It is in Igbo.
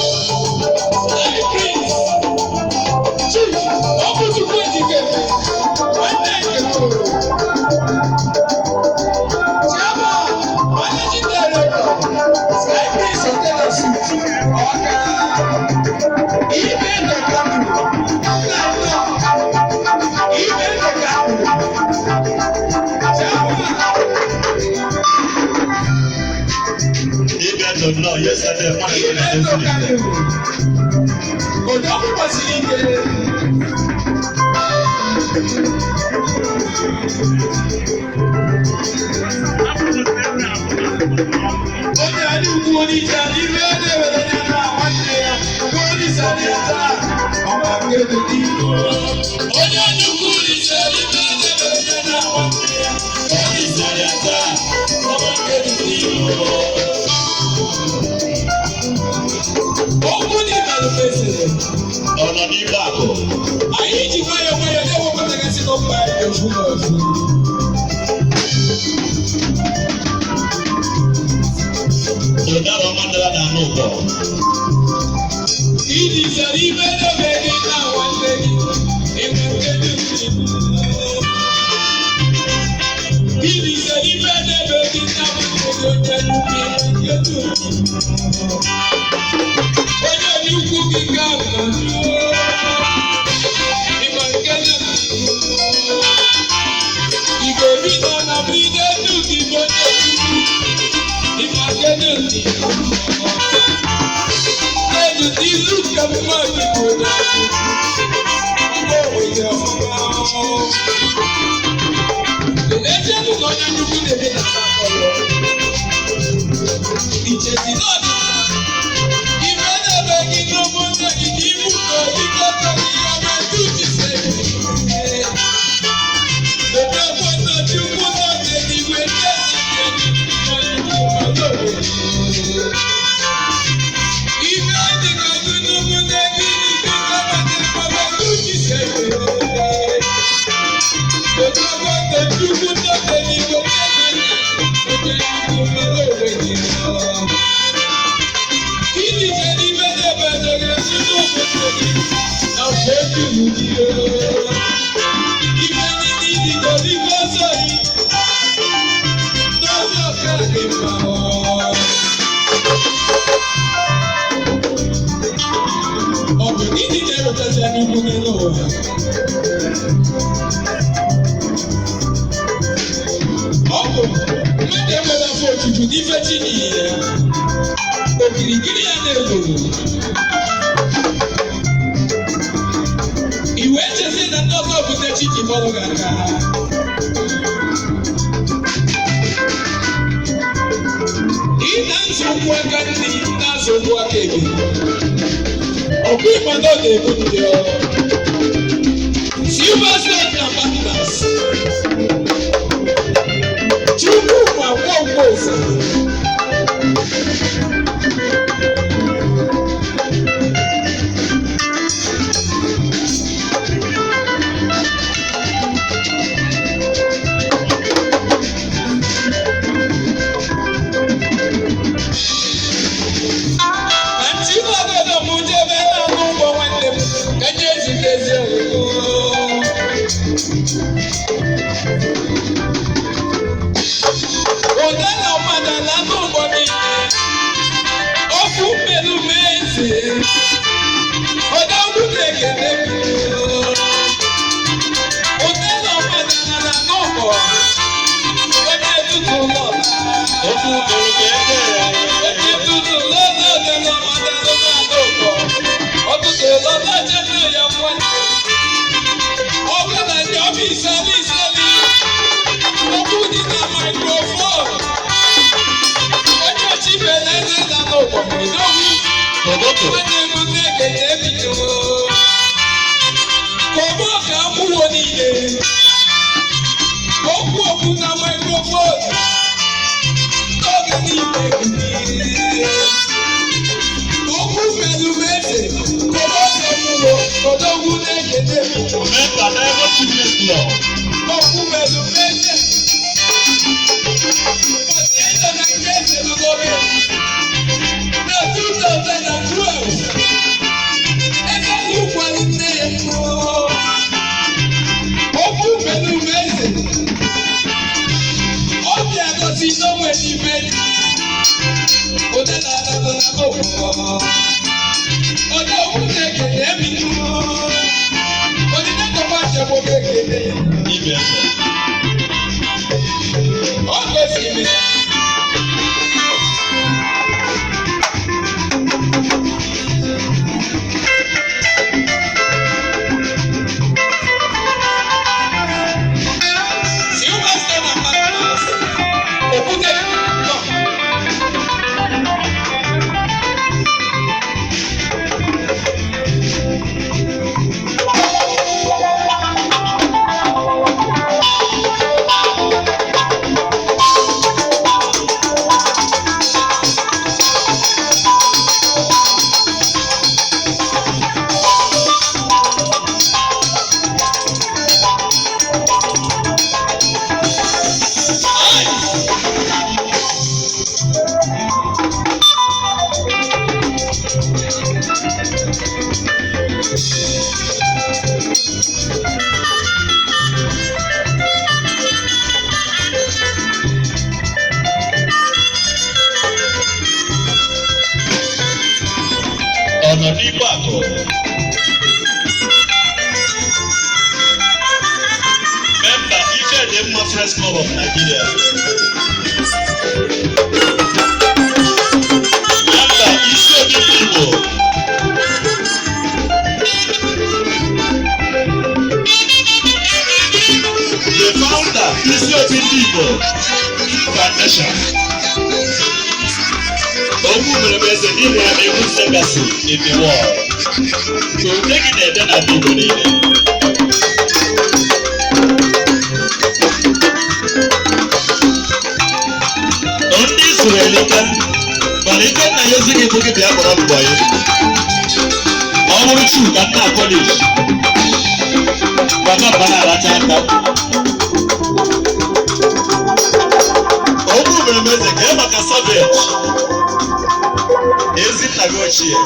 Sky Prince, Chief Okwuchukwu Ejike, nwanne nke kwuru. Chairman, Managing Director, Sky Prince Hotel and Suites, Awka. Ibe Ndọka Nnọọ, Ibe Ndọka Chairman. Ibe ndụ nnọọ, yesterday, mmadụ Ibe na-edozi Ndọka n'ite. Odogwu gbasiri ike. Onye anyị ugwu onye ije anyị ibe ọ na-ewere ya na nwanne ya ugwu onye ise anyị taa ọma nke dị n'ihu. Onye anyị ugwu onye ise anyị ibe ọ na-ewere ya na nwanne ya onye ise anyị taa ọma nke dị n'ihu. Okwu dị na mesịrị. Ọ nọ n'ime akụ. Anyị ji nwayọọ nwayọọ na-ewepụtagasị nọmba anyị ofu na ofu. Ụdara ọma dara na anụ ụbọ. Iji zere ibe debe gị na nwanne gị, ịnwe nke dị n'ihu. Iji zere ibe debe gị na nwanne gị onye nnukwu ịnwe nke dị n'ihu. Onye nnukwu gị ka nọ n'ihu. Ịma nke dị n'ihu. Ị ga-ebido na mbido ndụ gị bụ onye nnukwu. Ịma nke dị n'ihu. Edu n'ilu ka mmadụ bụ na onwe ya ọfụma. Lezienụ na onye nnukwu na-ebi na Sankọlọ. Ichezi na ọdịna, ife na-eme gị n'ụmụnne gị ka ibu ka ikọta gị ya ma etu ji se gị. Dobe na Chukwu nọ n'eluigwe ndị eze gị onye nnukwu mmadụ onwe gị. Ife dị ka n'ụmụnne gị n'ike kọmọdé kọmọdé ji se gị. Chukwu nọ n'eluigwe ndị eze gị onye nnukwu mmadụ onwe gị. Gịnị chere ibe na-ebe dere site ụmụnne gị na mgbe ejuru gị ibe niile ịdịgo n'igwe ọzọ gị n'ọzọ ka gị mma. Ọ bụ gịnị na-ewetazi anya ukwu n'elu ụwa? Ọ bụ mmadụ enwere afọ ojuju n'ife chi n'ihi ya okirikiri ya na-egwuru iwe chezie na ndị ọzọ bụ nne chi ji bọrọ gị aka. Ị na-nzọ ụkwụ aka nri na-azọ ụkwụ aka ekpe, ọkwa ịgbado na-ebu ndị ọrụ Silverstone na Partners. Chukwu ma nwa ụzọ. Na nchịkọta m jebe na n'ụgbọ nwanne m ka nye ezite ezi ọgụgụ. Ụda na mmadụ na n'ụgbọ niile okwu mmerụ mee eze odogwu na-ekene m. Ụda na mmadụ na n'ụgbọ onye tutu ụlọ. Okwu mere ka eze ya. Onye tutu lọ́dọ̀ ọ̀dọ̀ ọmọdé lọ́dọ̀ àdókò. Ọtụtụ lọ́dọ̀ jẹ́nu ya nwanne. Ọ bụrụ na ndị ọfịs ali isali, okwu dị na microphone. Onye ọchị ibe na eze na n'ụgbọ n'odogwu. Togoto. Nwanne m na-ekene ebido. Kọbọ ka akwụwo niile. Okwu okwu na microphone. N'oge niile niile. Okwu melu m eze, kọbọ ka akwụwo, odogwu na-ekene ebido. Member Diamond Fitness Club. Okwu melu m eze. Ụbọchị anyị nọ na nke eze n'oge na 2012, eze ụkwalụ nne ya okwu melu ume eze obi agosi n'onwe n'ime ụdị na-adọdọ na okwu ọdọ okwu na-ekene emi odide tọkwa nchekwa oge ekene ya. Dibịa eze. Ọ gosiri Sylvester na Magnus Okwute nọ. Ọ nọ n'igbe akụ. Memba Ife dị mma Friends Club of Nigeria. Memba Isi Obi ndị Igbo. The founder Isi Obi ndị Igbo Foundation. Okwu mere m eze n'ihi ya na-ewu legacy in the world. Ude gị na-ede na ndị Igbo niile. Ndị zuru elika, mana ike nna ya ezighị bụ gị bịa kpọrọ mbọ ya. Ọ bụrụ Chuka nna kọleji, baba mba na-aracha aka. Okwu mere m eze kee maka savage. Ezi nna gị ochie.